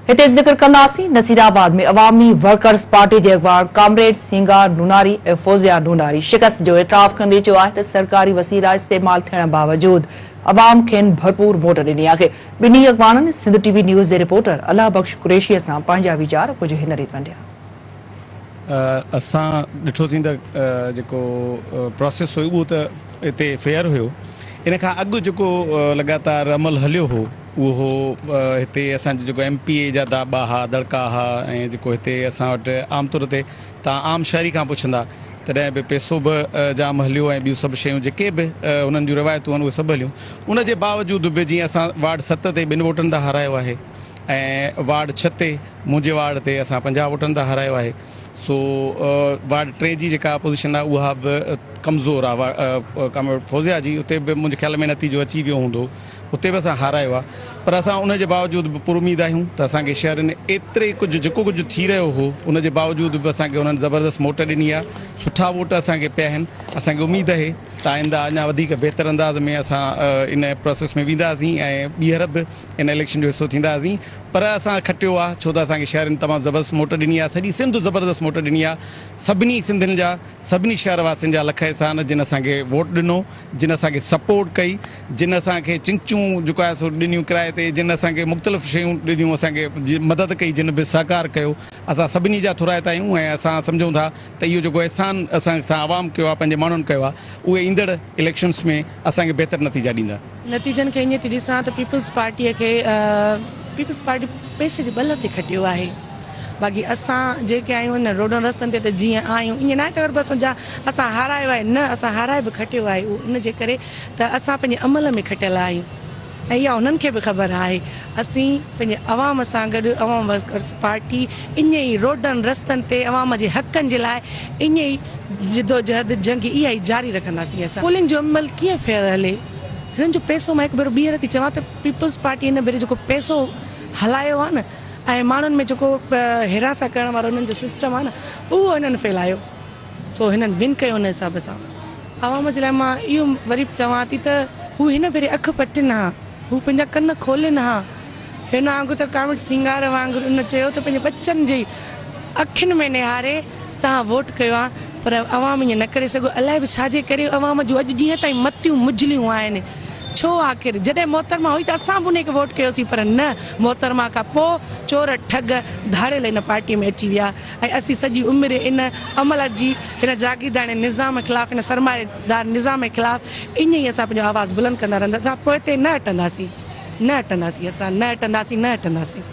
هتي ذڪر ڪنداسين نصيرآباد ۾ عوامي ورڪرز پارٽي جي اڳواڻ ڪامريڊ سينگار نوناري ۽ فوزيا نوناري شڪست جو اعتراف ڪندي چيو آهي ته سرڪاري وسيلا استعمال ٿيڻ باوجود عوام کين ڀرپور موٽ ڏني آهي. ٻنهي اڳواڻن سنڌ ٽي وي نيوز جي رپورٽر الله بخش قريشي سان پنهنجا ويچار ڪجهه هن ريت ونڊيا. اسان ڏٺوسين ته جيڪو پراسيس هيو اهو ته هتي فيئر هيو ان کان اڳ جيڪو لڳاتار عمل هليو هو اهو هتي اسان جو جيڪو ايم پي اي جا داٻا ها دڙڪا ها ۽ جيڪو هتي اسان وٽ عام طور تي توهان عام شهري کان پڇندا تڏهن به پيسو به جام هليو ۽ ٻيون سڀ شيون جيڪي به انهن جون روايتون آهن اهي سڀ هليون ان جي باوجود به جيئن اسان وارڊ 7 تي 2 ووٽن تان هارايو آهي ۽ وارڊ 6 تي منهنجي وارڊ تي اسان 50 ووٽن تان هارايو آهي سو وارڊ 3 جي جيڪا اپوزيشن آهي اها به ڪمزور آهي ڪامريڊ فوزيا جي اتي به منهنجي خيال ۾ نتيجو اچي ويو هوندو اتي به اسان هارايو آهي پر اسان ان جي باوجود به پر اميد آهيون ته اسان کي شهرين ايتري ڪجهه جيڪو ڪجهه ٿي رهيو هو ان جي باوجود به اسان کي انهن زبردست موٽ ڏني آهي سٺا ووٽ اسان کي پيا آهن اسان کي اميد آهي ته آئنده اڃا وڌيڪ بهتر انداز ۾ اسان ان پروسيس ۾ وينداسين ۽ ٻيهر به ان اليڪشن جو حصو ٿينداسين پر اسان کٽيو آهي ڇو ته اسان کي شهرين تمام زبردست موٽ ڏني آهي سڄي سنڌ زبردست موٽ ڏني آهي سڀني سنڌين جا سڀني شهر واسين جا لک احسان جن اسان کي ووٽ ڏنو جن اسان کي سپورٽ ڪئي جن اسان کي چنگچون جيڪو آهي سو ڏنيون ڪرائي تي جن اسان کي مختلف شيون ڏنيون اسان کي مدد ڪئي جن به سهڪار ڪيو اسان سڀني جا ٿورائتا آهيون ۽ اسان سمجهون ٿا ته اهو جيڪو احسان اسان سان عوام ڪيو آهي پنهنجي ماڻهن ڪيو آهي اهي ايندڙ اليڪشنس ۾ اسان کي بهتر نتيجا ڏيندا. نتيجن کي ائين ٿي ڏسان ته پيپلز پارٽيء کي پيپلز پارٽي پئسي جي ٻل تي کٽيو آهي باقي اسان جيڪي آهيون انهن روڊن رستن تي ته جيئن آهيون ائين ناهي ته بس جا اسان هارايو آهي نه اسان هارائي به کٽيو آهي اهو ان جي ڪري ته اسان پنهنجي عمل ۾ کٽيل آهيون ۽ اها انهن کي به خبر آهي اسين پنهنجي عوام سان گڏ عوام ورڪرز پارٽي ائين ئي روڊن رستن تي عوام جي حقن جي لاء ائين ئي جدوجهد جنگ اها ئي جاري رکنداسين اسان. پولنگ جو عمل ڪيئن فيئر هلي هنن جو پئسو مان هڪ ڀيرو ٻيهر ٿي چوان ته پيپلز پارٽي هن ڀيري جيڪو پئسو هلايو آهي نه ۽ ماڻهن ۾ جيڪو هراسان ڪرڻ وارو هنن جو سسٽم آهي نه اهو هنن ڦهلايو سو هنن ون ڪيو ان حساب سان. عوام جي لاء مان اهو وري به چوان ٿي ته هو هن ڀيري اک پٽين ها، هو پنهنجا ڪن کولين ها، هن وانگر ته ڪامريڊ سينگار وانگر ان چيو ته پنهنجي ٻچن جي اکين ۾ نهاري توهان ووٽ ڪيو ها پر عوام ائين نه ڪري سگهيو الائي به ڇا جي ڪري عوام جون اڄ ڏينهن تائين متيون مجهليون آهن ڇو آخر جڏهن محترمه هئي ته اسان به انهي کي ووٽ ڪيوسين پر نه محترمه کان پوء چور ٺڳ ڌاڙيل هن پارٽي ۾ اچي ويا ۽ اسين سڄي عمر ان عمل جي هن جاگيرداڻي نظام خلاف هن سرمائيدار نظام خلاف ائين ئي اسان پنهنجو آواز بلند ڪندا رهنداسين اسان پوئتي نه هٽنداسين نه هٽنداسين اسان نه هٽنداسين نه هٽنداسين.